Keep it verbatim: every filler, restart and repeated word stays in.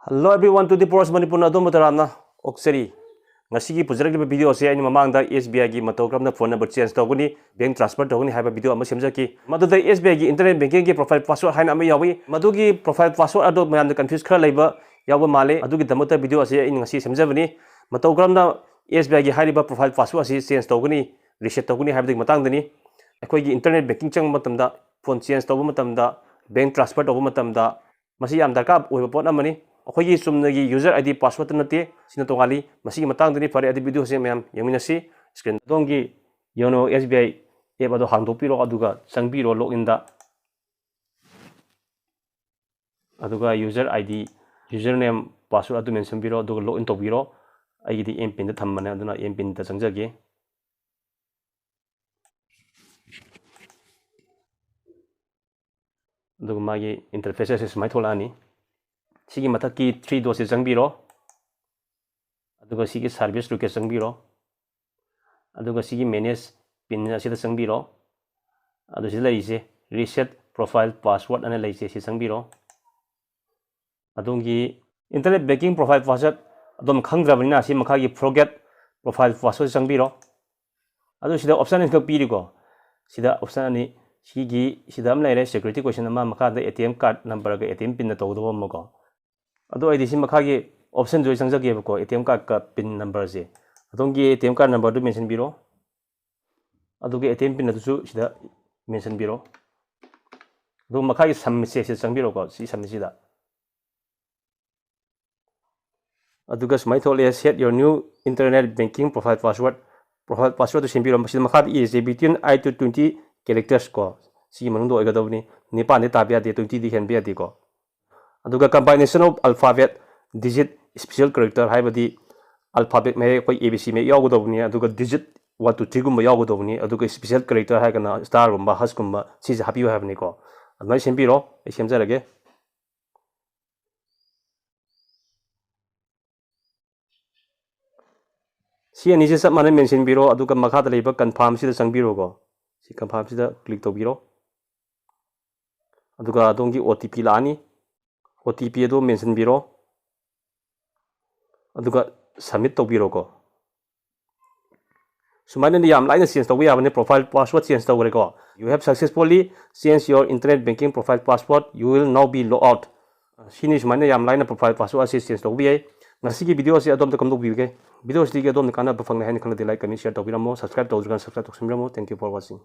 Hello everyone, to the Post Manipur ꯅ ꯑꯗꯣꯝꯕꯨ ꯇꯔꯥꯝꯅ ꯑꯣꯛꯆꯔꯤ꯫ ꯉꯁꯤꯒꯤ ꯄꯨꯖꯔꯛꯂꯤꯕ video ꯑꯁꯤ ꯑꯩꯅ ꯃꯃꯥꯡꯗ S B I ꯒꯤ ꯃꯇꯧ ꯀꯔꯝꯅ phone number change ꯇꯧꯒꯅꯤ, bank transfer ꯇꯧꯒꯅꯤ ꯍꯥꯏꯕ video ꯑꯃ ꯁꯦꯝꯖꯈꯤ꯫ ꯃꯗꯨꯗ S B I ꯒꯤ internet banking ꯒꯤ profile password ꯍꯥꯏꯅ ꯑꯃ ꯌꯥꯎꯏ꯫ ꯃꯗꯨꯒꯤ profile password ꯑꯗꯨ ꯃꯌꯥꯝꯅ confuse ꯈꯔ ꯂꯩꯕ ꯌꯥꯎꯕ ꯃꯥꯜꯂꯤ꯫ ꯑꯗꯨꯒꯤꯗꯃꯛꯇ video ꯑꯁꯤ ꯑꯩꯅ ꯉꯁꯤ ꯁꯦꯝꯖꯕꯅꯤ꯫ ꯃꯇꯧ ꯀꯔꯝꯅ S B I ꯒꯤ ꯍꯥꯏꯔꯤꯕ profile password ꯑꯁꯤ change ꯇꯧꯒꯅꯤ, reset ꯇꯧꯒꯅꯤ ꯍꯥꯏꯕꯗꯨꯒꯤ ꯃꯇꯥꯡꯗꯅꯤ꯫ ꯑꯩꯈꯣꯏꯒꯤ internet banking ꯆꯪꯕ ꯃꯇꯝꯗ, phone change ꯇꯧꯕ ꯃꯇꯝꯗ, bank transfer ꯇꯧꯕ ꯃꯇꯝꯗ, ꯃꯁꯤ ꯌꯥꯝ ꯗꯔꯀꯥꯔ ꯑꯣꯏꯕ ꯄꯣꯠ ꯑꯃꯅꯤ꯫ ꯑꯩꯈꯣꯏꯒꯤ ꯆꯨꯝꯅꯒꯤ user I D password ꯇ ꯅꯠꯇꯦ, ꯁꯤꯅ ꯇꯣꯉꯥꯜꯂꯤ꯫ ꯃꯁꯤꯒꯤ ꯃꯇꯥꯡꯗꯗꯤ ꯐꯔꯦ, ꯑꯗꯨ video ꯁꯦ ꯃꯌꯥꯝ ꯌꯦꯡꯃꯤꯟꯅꯁꯤ꯫ Screen ꯑꯗꯣꯝꯒꯤ YONO S B I app ꯑꯗꯣ ꯍꯥꯡꯗꯣꯛꯄꯤꯔꯣ, ꯑꯗꯨꯒ ꯆꯪꯕꯤꯔꯣ login ꯗ꯫ ꯑꯗꯨꯒ user I D, username, password ꯑꯗꯨ mention ꯕꯤꯔꯣ, ꯑꯗꯨꯒ login ꯇꯧꯕꯤꯔꯣ꯫ ꯑꯩꯒꯤꯗꯤ M pin ꯗ ꯊꯝꯕꯅꯦ, ꯑꯗꯨꯅ M pin ꯗ ꯆꯪꯖꯒꯦ꯫ ꯑꯗꯨꯒ ꯃꯥꯒꯤ interface ꯑꯁꯤ ꯁꯨꯃꯥꯏꯅ ꯊꯣꯛꯂꯛꯑꯅꯤ꯫ ꯁꯤꯒꯤ ꯃꯊꯛꯀꯤ three dot ꯁꯤ ꯆꯪꯕꯤꯔꯣ꯫ ꯑꯗꯨꯒ ꯁꯤꯒꯤ service request ꯆꯪꯕꯤꯔꯣ꯫ ꯑꯗꯨꯒ ꯁꯤꯒꯤ manage pin ꯑꯁꯤꯗ ꯆꯪꯕꯤꯔꯣ꯫ ꯑꯗꯨ ꯁꯤꯗ ꯂꯩꯔꯤꯁꯦ reset profile password ꯑꯅ ꯂꯩꯁꯦ, ꯁꯤ ꯆꯪꯕꯤꯔꯣ꯫ ꯑꯗꯣꯝꯒꯤ internet banking profile password ꯑꯗꯣꯝ ꯈꯪꯗ꯭ꯔꯕꯅꯤꯅ, ꯁꯤ ꯃꯈꯥꯒꯤ forget profile password ꯆꯪꯕꯤꯔꯣ꯫ ꯑꯗꯨ ꯁꯤꯗ option ꯑꯅꯤꯈꯛ ꯄꯤꯔꯤꯀꯣ꯫ ꯁꯤꯗ option ꯑꯅꯤ, ꯁꯤꯒꯤ, ꯁꯤꯗ ꯑꯃ ꯂꯩꯔꯦ, security question ꯑꯃ, ꯃꯈꯥꯗ A T M card number ꯒ A T M pin ꯅ ꯇꯧꯒꯗꯕ ꯑꯃꯀꯣ꯫ ꯑꯗꯣ ꯑꯩꯗꯤ ꯁꯤ ꯃꯈꯥꯒꯤ option ꯗꯨ ꯑꯩ ꯆꯪꯖꯒꯦꯕꯀꯣ, A T M card ꯀ pin number ꯁꯦ꯫ ꯑꯗꯣꯝꯒꯤ A T M card number do mention ꯕꯤꯔꯣ꯫ ꯑꯗꯨꯒ A T M pin ꯑꯗꯨꯁꯨ ꯁꯤꯗ mention ꯕꯤꯔꯣ꯫ ꯑꯗꯨꯒ ꯃꯈꯥꯒꯤ submit ꯁꯦ ꯁꯤꯗ ꯆꯪꯕꯤꯔꯣꯀꯣ, ꯁꯤ submit ꯁꯤꯗ꯫ ꯑꯗꯨꯒ ꯁꯨꯃꯥꯏꯅ ꯊꯣꯛꯂꯛꯑꯦ, "Set your new internet banking profile password." Profile password ꯗꯨ ꯁꯦꯝꯕꯤꯔꯣ꯫ ꯃꯁꯤꯗ ꯃꯈꯥꯗ ꯏꯔꯤꯁꯦ between eight to twenty characters ꯀꯣ, ꯁꯤꯒꯤ ꯃꯅꯨꯡꯗ ꯑꯣꯏꯒꯗꯕꯅꯤ꯫ ꯅꯤꯄꯥꯟꯗꯤ ꯇꯥꯕ ꯌꯥꯗꯦ, twenty ꯗꯤ ꯍꯦꯟꯕ ꯌꯥꯗꯦꯀꯣ꯫ ꯑꯗꯨꯒ combination of alphabet, digit, special character ꯍꯥꯏꯕꯗꯤ alphabet ꯃꯌꯦꯛ ꯑꯩꯈꯣꯏ A B C ꯃꯌꯦꯛ ꯌꯥꯎꯒꯗꯧꯕꯅꯤ, ꯑꯗꯨꯒ digit one two three ꯒꯨꯝꯕ ꯌꯥꯎꯒꯗꯧꯕꯅꯤ, ꯑꯗꯨꯒ special character ꯍꯥꯏꯔꯒꯅ star ꯒꯨꯝꯕ, hash ꯀꯨꯝꯕ, ꯁꯤꯁꯦ ꯍꯥꯞꯄꯤꯌꯨ ꯍꯥꯏꯕꯅꯤꯀꯣ꯫ ꯑꯗꯨꯃꯥꯏꯅ ꯁꯦꯝꯕꯤꯔꯣ, ꯑꯩ ꯁꯦꯝꯖꯔꯒꯦ꯫ ꯁꯤ ꯑꯅꯤꯁꯦ ꯆꯞ ꯃꯥꯟꯅ mention ꯕꯤꯔꯣ, ꯑꯗꯨꯒ ꯃꯈꯥꯗ ꯂꯩꯕ confirm ꯁꯤꯗ ꯆꯪꯕꯤꯔꯣꯀꯣ꯫ ꯁꯤ confirm ꯁꯤꯗ click ꯇꯧꯕꯤꯔꯣ꯫ ꯑꯗꯨꯒ ꯑꯗꯣꯝꯒꯤ O T P ꯂꯥꯛꯑꯅꯤ꯫ O T P ꯑꯗꯨ mention ꯕꯤꯔꯣ꯫ ꯑꯗꯨꯒ submit ꯇꯧꯕꯤꯔꯣꯀꯣ꯫ ꯁꯨꯃꯥꯏꯅ ꯌꯥꯝ ꯂꯥꯏꯅ change ꯇꯧꯕ ꯌꯥꯕꯅꯦ꯫ Profile password change ꯇꯧꯈ꯭ꯔꯦꯀꯣ꯫ You have successfully changed your internet banking profile password. You will now be logged out. ꯁꯤꯅꯤ, ꯁꯨꯃꯥꯏꯅ ꯌꯥꯝ ꯂꯥꯏꯅ profile password ꯑꯁꯤ change ꯇꯧꯕ ꯌꯥꯏ꯫ ꯉꯁꯤꯒꯤ video ꯑꯁꯤ ꯑꯗꯣꯝꯗ ꯀꯝꯗꯧꯕꯤꯒꯦ? Video ꯑꯁꯤꯗꯒꯤ ꯑꯗꯣꯝꯅ ꯀꯥꯟꯅꯕ ꯐꯪꯂꯦ ꯍꯥꯏꯅ ꯈꯜꯂꯗꯤ like, comment, share ꯇꯧꯕꯤꯔꯝꯃꯣ꯫ Subscribe ꯇꯧꯗ꯭ꯔꯤꯀꯥꯟꯗ subscribe ꯇꯧꯁꯟꯕꯤꯔꯝꯃꯣ꯫ Thank you for watching.